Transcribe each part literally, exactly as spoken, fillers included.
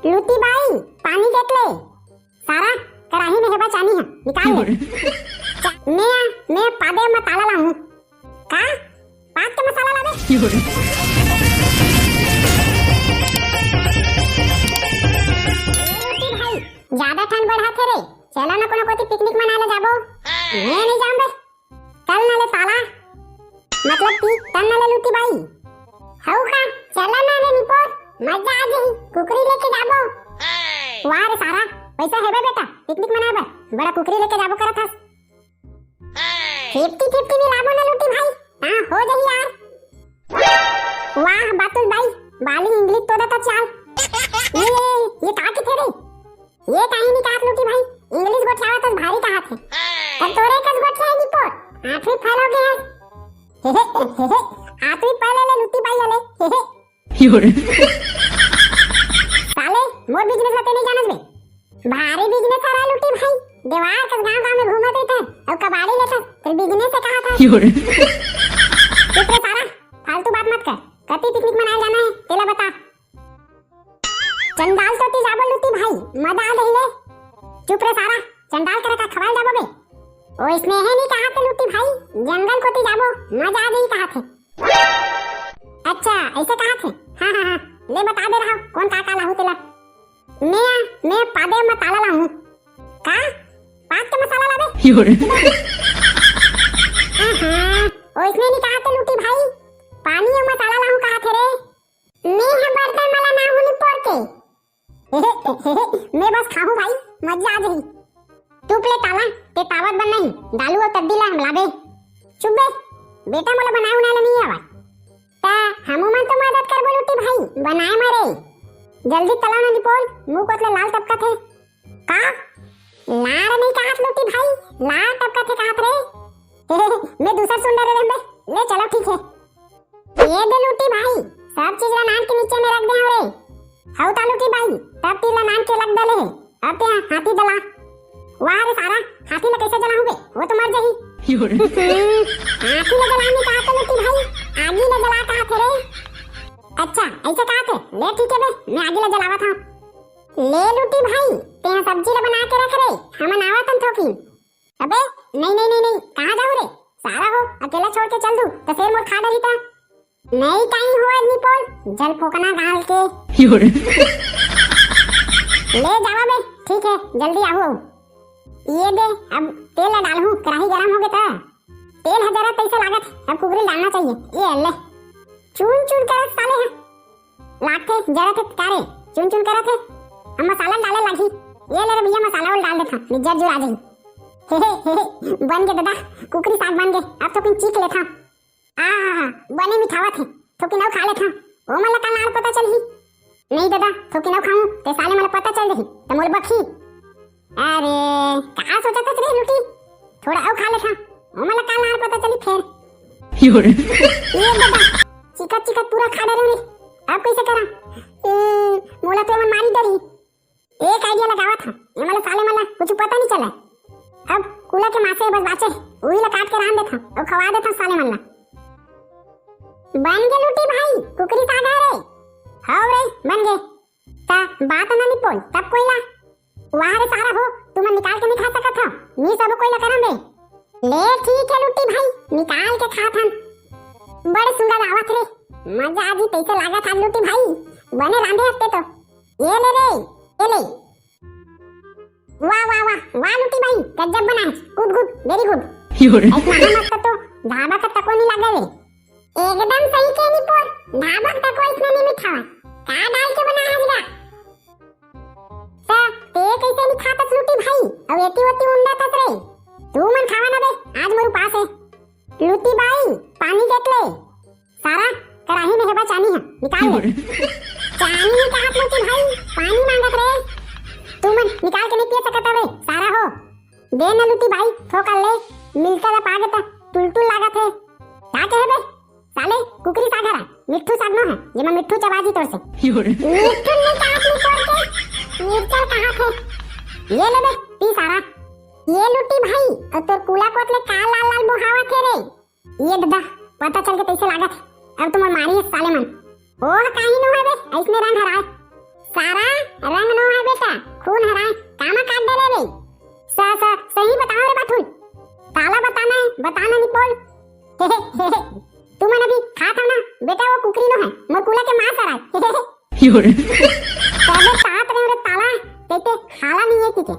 लूटी बाई, पानी देत ले। सारा, कराही में हेबा चानी है, निकाल ले। चा-, मैं, मैं पादे में ताला लाऊं। का? पाद के मसाला लावे? लूटी भाई, ज्यादा ठंड बढ़ा थे रे। चला ना कोनो कोती पिकनिक मनाए ला जाबो। मैं नहीं जाऊं बे। तल ना ले ताला, मतलब कि तल ना ले लूटी बाई। हऊ का? चला ना रे निपोर, मजा आ जाही, कुकरी लेके जाबो। वाह रे सारा, पैसा हेबे बेटा, पिकनिक मनाए बर बड़ा कुकरी लेके जाबो करत हस। फिफ्टी फिफ्टी मिलाबो ना लूटी भाई, हाँ हो जाही यार। वाह बातुल बाई, बाली इंग्लिश तो दता चाल। ये, ये का किथे रे? ये काहे नहीं कहत लूटी भाई, इंग्लिश गोठियावत हस भारी कहत हे। तब तोरे कस गोठिया है निपोर, आठवीं फेल हो गया है। हे हे, हे हे, आठवीं फेल ले लूटी बाई वाले। हे हे। साले, मोर बिजनेस ला ते नहीं जानस बे। भारी बिजनेस हरा लूटी भाई, देवार कस गांव गांव में घूमत रहिथे, अउ कबाड़ी लेथे, फिर बिजनेस से कहा था। चुप रे सारा, फालतू बात मत कर। कति पिकनिक मनाए जाना है, तेला बता। चंडाल चोटी जाबो लूटी भाई, मजा आ जाही ले। चुप रे सारा, चंडाल करा का खवाल जाबो बे। ओ इसने है नहीं कहा थे लूटी भाई, जंगल कोती जाबो, मजा आ जाही कहा थे। अच्छा, ऐसे कहा थे? हाँ, हाँ, हाँ, ले बता दे रहा हूँ, कौन का का लाहू तेला। मैं, मैं पादे में ताला लाहूँ। का? पाद के मसाला लावे? हाँ, हाँ, ओ इसने नहीं कहा थे लूटी भाई, पानी और मसाला लाहूँ कहा थे रे। मैं है बर्तन वाला ना हूँ निपोर के। मैं बस खाहूँ भाई, मजा आ जाही। तू पले ताला, ते तावत बन नहीं, दालू और तद्दी ला हम लाबे। चुप बे, बेटा मोला बनाए उनाए ला नहीं आवा। ता हमू मन तो मदद करबो लूटी भाई, बनाए मरे। जल्दी तलाव ना निपोल, मुंह कोतले लाल टपका थे। का? लार नहीं कहत लूटी भाई, लार टपका थे कहत रे। मैं दूसर सुन डरे रहबे। ले चलो ठीक है। ये दे लूटी भाई, सब चीज ला नान के नीचे में रख दे हव रे। हऊ ता लूटी भाई, सब चीज ला नान के रख दे ले। अब ते हाथी जला। वाह रे सारा, हाथी ला कैसे जलाहूं बे? वो तो मर जाही। हाथी ला जला नहीं कहा तो लूटी भाई, आगी ला जला कहा थे रे। अच्छा, ऐसे कहा थे? ले ठीक है बे, मैं आगी ला जलावा था। ले लूटी भाई, ते सब्जी ला बना के रख रे, हमन आवा तन थोकी। अबे, नहीं, नहीं, नहीं, नहीं, कहाँ जाहू रे? सारा हो, अकेला छोड़ के चल दू, तो फिर मोर खा डरी ता। नहीं कहीं हो आदमी पोल, जल फोकना गाल के। ले जावा बे, ठीक है, जल्दी आहू। ये दे, अब तेल ला डालहूँ, कढ़ाई गरम हो गया था। तेल है जरा तैसे लागत, अब कुकरी डालना चाहिए। ये ले, चुन चुन करत साले हैं। लागथे, जरत हे का रे? चुन चुन करत हे। अब मसाला डाले लागही। ये ले रे भैया, मसाला उल डाल देथा, निज्जर जुर आ जाही। हे हे, हे हे, बन गे दादा, कुकरी साग बन गे। अब थोकिन चीख लेथा। आ, बने मिठावत हे, थोकिन अउ खा लेथा। ओ मन ला का लाड़ पता चलही? नहीं दादा, थोकिन अउ खाऊं, ते साले मन ला पता चल जाही, त मोर बखी। अरे, का सोचत हस रे लूटी? थोड़ा अउ खा लेथा, ओ मन ला का लाड़ पता चली फेर। ये दादा, चिखत चिखत पूरा खा डरे रे। अब कैसे करा? ए, मोला तो एमन मारी डरही। एक आइडिया लगावत हंव, ए मन ला साले मन ला कुछ पता नहीं चले। अब कुला के मासे बस बाचे, उही ला काट के रांध देथा अउ खवा देथा साले मन ला। बन गे लूटी भाई, कुकरी साग हे रे। हव रे, बन गे। ता बात ना निपोल, तब कोई ला। वाह रे सारा हो, तुमन निकाल के नहीं खा सकत हव, मी सब कोई ला करम बे। ले ठीक है लूटी भाई, निकाल के खात हन। बड़ सुंदर आवत रे, मजा आ जी, कैसे लागत आज लूटी भाई, बने रांधे हफ्ते तो। ये ले रे, ये ले। वाह, वाह, वाह, वाह लूटी भाई, गजब बना है, गुड, गुड, वेरी गुड। ऐसा मस्त तो ढाबा का तको नहीं लगा रे। एकदम सही के निपोल, ढाबा का तको इसमें नहीं मिठावा। का डाल के बना है हजरा? ता ते कैसे नहीं खातस लूटी भाई? अब एती ओती उंडा तस रे। तू मन खावा ना बे, आज मोर उपास है। लूटी बाई, पानी देत ले। सारा, कराही में हेबा चानी है, निकाल ले। चानी नहीं कहत लूटी भाई, पानी मांगत रे। तू मन निकाल के नहीं पिए सकत हवे, सारा हो। दे ना लूटी भाई, थोकन ले, मिलता ला पागे ता टुलटुल लागत है। का कहे बे? साले, कुकरी साग हरा, मिट्ठू साग नो है, जेमा मिट्ठू चबा जी तोर से। मिट्ठू ने काट ली तोर के, मिर्चल कहा थे? ये ले बे, पी सारा। ये लूटी भाई, और तोर कूला कोत ले का लाल लाल बोहावा थे रे? ये ददा, पता चल के तैसे लागत है, अब तुम मारी है साले मन। ओह, काहे नो है बे, ऐसने रंग हराए। सारा रंग नो है बेटा, खून हराय, कामा काट दे रे बे। स-, स-, सही बताओ रे बाथुन, काला बताना है, बताना निपोल। तुमन अभी खात हव ना बेटा, वो कुकरी नो है, मोर कूला के मांस हराय। तबे तात रे रे ताला, तेते हाला नहीं है किके।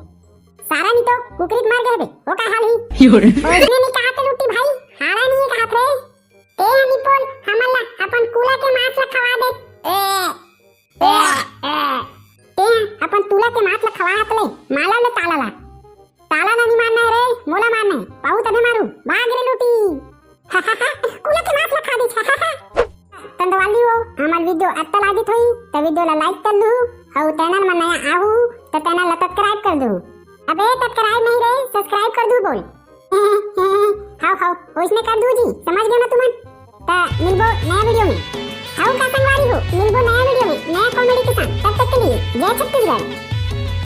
सारा नहीं तो कुकरी मार गए बे, वो का हाल ही? ओसने नहीं कहा थे लुट्टी भाई, हाला नहीं है कहा रे। ए निपोल, हमन ला अपन कूला के मांस ला खवा दे। ए, ए, ए। ते अपन तूला के मांस ला खवा हाथ ले, माला ले ताला ला। ताला ला नहीं मारना है रे, मोला मारना है। पाऊ तने मारू, भाग रे लुटी। कूला के मांस ला खा दे। तंदवाली हो, हमर वीडियो अच्छा लागित होई, त वीडियो ला लाइक कर लू, अउ चैनल में नया आहू, त चैनल ला सब्सक्राइब कर दू। अबे सब्सक्राइब नहीं रे, सब्सक्राइब कर दू बोल। हाव, हाव, ओइसने कर दू जी, समझ गए ना तुमन? त मिलबो नया वीडियो में। हाव का संगवारी हो, मिलबो नया वीडियो में, नया कॉमेडी के साथ। तब तक के लिए जय छत्तीसगढ़।